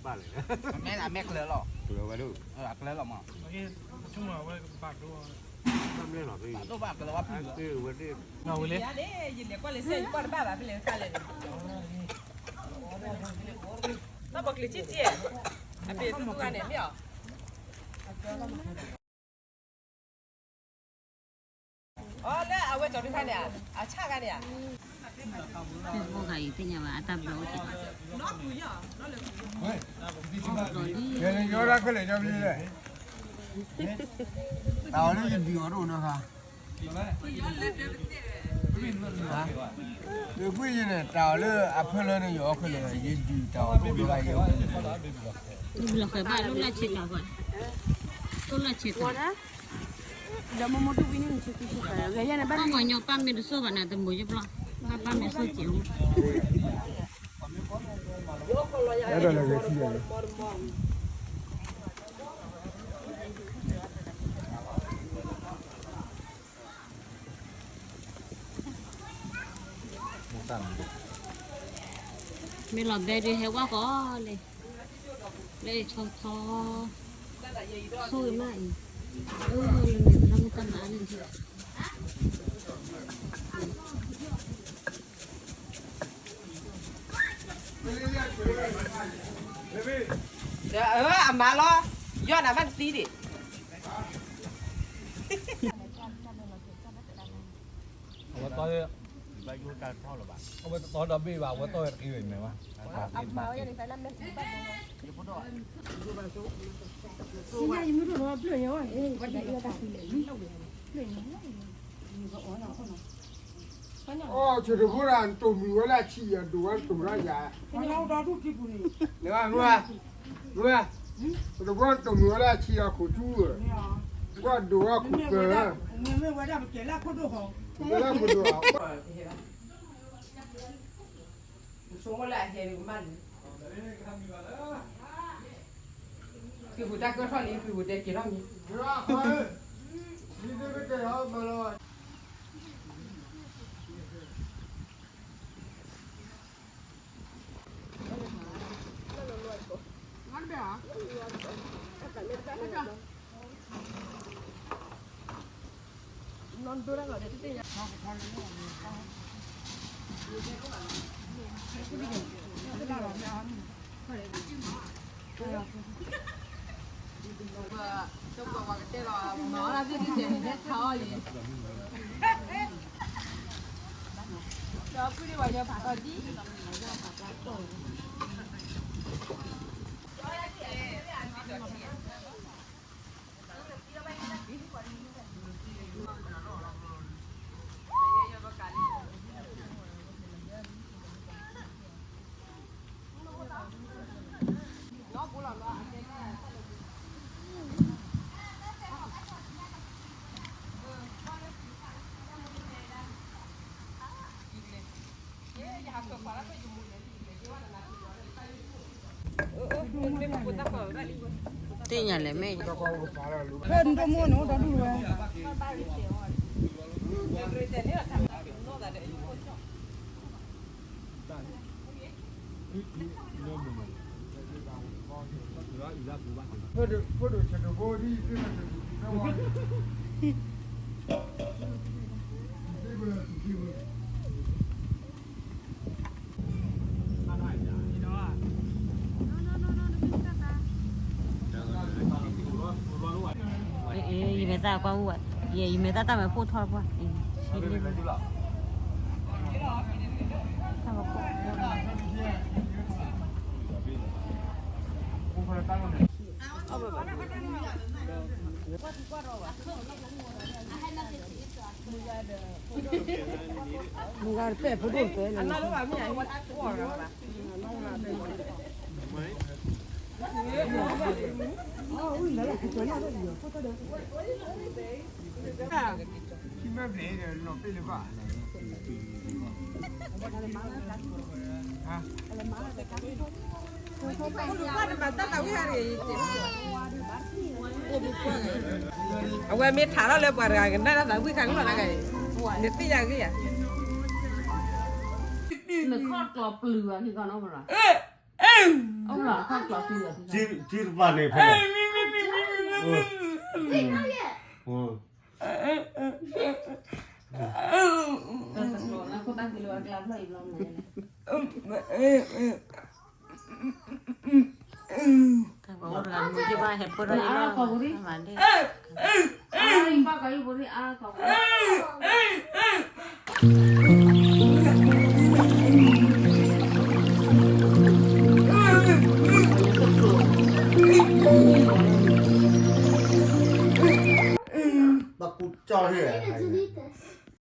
ဘၣ်လဲၣ်, အမဲကျၢၤလီၤ, ကျၢၤဝဲဒၣ်, အကျၢၤလီၤမး, ဘၣ်ဒိၣ်ဘၣ်ကျၢၤဝဲဖုၣ်, ဝဲဒၣ်, ယလဲၤကွၢ်လၢစဲး ယကွၢ်တဘၣ်ဘၣ် ဖဲလဲၣ်တခါလဲၣ်န့ၣ်, ဘၣ်ပှၤကျၢၤကံၣ်ကံၣ်, အဘ့ၣ်သူသူဂၤန့ၣ်မ့ၢ်အီၤ အီၤလၢအဝဲကၠီၤဒုခါန့ၣ်, အဆၣ်ခါန့ၣ်ဧါ, Facebook ခါအံၤသ့ၣ်ညါဘၣ် အတၢ်ဘျၢအိၣ်က့ၤ, ယဲဒၣ်ခဲလၢာ်ညီဘျီလဲၣ်, တၢ်အီၤလၢယဒုးအီၤတအိၣ်နီတခါ, ယကွၢ်ယဲန့ၣ် တၢ်အီၤလၢအဖၢလၢန့ၣ် ယအီၤခဲလၢာ် ယဒုးတၢ်အီၤတအိၣ်နီတခါ, ယဘျီဃဲၤဘၣ် လိၣ်လၢဆ့ကၤကွၢ်, လိၣ်လၢဆ့ကၤ ဒီးမိၢ်မိၢ်တူၢ်ဝံၤန့ၣ် ဆ့ကၤဆ့ကၤ ဂဲၤယဲန့ၣ် ဘၣ်မ့ၢ်ညီပၢ်မ့ၢ်တစိၢ်ဘၣ်နၤ တမိၢ်ယပျီ, ဘၣ်ပၢ်မ့ၢ်စိၢ်ကဲးအိၣ်, အဲၣ်ဒိးလဲၤဂဲၤဆံယဲန့ၣ် မ့ၢ်လီၤဘဲဒုးဟဲဝါဃီလဲၣ်, လၢဆီထီ, ဆိၣ်ဂ့ၤမးအံၤ, အၢ လၢမဲာ်သရၣ်မုၣ်တၢ်မၤအါန့ၣ်, အမါလီၤ, ယီၢ်နၤဘၣ်တသံဒံး, အဝဲသီ, အဝဲသီဒီးဘ့ၣ်ဘၣ် အဝဲသီဝဲတက့ၢ်ဝဲမဲာ်ဘၣ်, အိ ဆၢတဘိဒၣ် နတိၢ်မံၤဝဲလၢအဆံး အဒိၣ်ဝဲတတိၢ်ရၣ်ယၤ, မ့ၢ်, ဆၢတဘိနတိၢ်မံၤဝဲလၢအဆံးအခိၣ်ထူ, ကွၢ်ဒိၣ်ဝဲခိၣ်ပၢၤ, မ့ၢ်ဝဲဒၣ်ပကဲလၢခိၣ်ဒိၣ်ဟီ, ပကဲလၢခိၣ်ဒိၣ်ဟီ ဆိကမိၣ်လၢအဟဲဒုးကမၣ်လံ, ဖံဟူးတၢ်ကၢထီၣ်လံ ဖံဟူးတဲက့ၤထီၣ်မံၤ, သ့ၣ်ညါလဲၣ်မ့ၢ်, ဖဲနဒိၣ်မိၢ်န့ၣ် အိၣ်ဒီဒူၣ်ဝဲ ယမဲာ်သၣ်ကွၢ်မုၢ်ဝဲ, ယမဲာ်သၣ်တၢ်ဝဲပိၢ်ထီၣ်ပှၢ်, တၢ်ဝဲပိၢ်ထီၣ် မုၢ်ဂၤတပဲၣ်ဖိဒိၣ်တပဲၣ်လီၤ. အဝဲမ့ၢ်ထးထီၣ်လၢပှၤတဂၤကနၣ်တၢ်သးဝံၣ်ခါကလီၤတၢ်ဂၤအံၤ, နသ့ၣ်ညါဂ့ၤယၤ, နခီၣ်ကျီၤပျုၤဘၣ်ခံခီနီၤမလီၤ, အဲ ကံတပၤန့ၣ်ဖဲလဲၣ်. ဘၣ်ကူကၠီဟ့ၣ်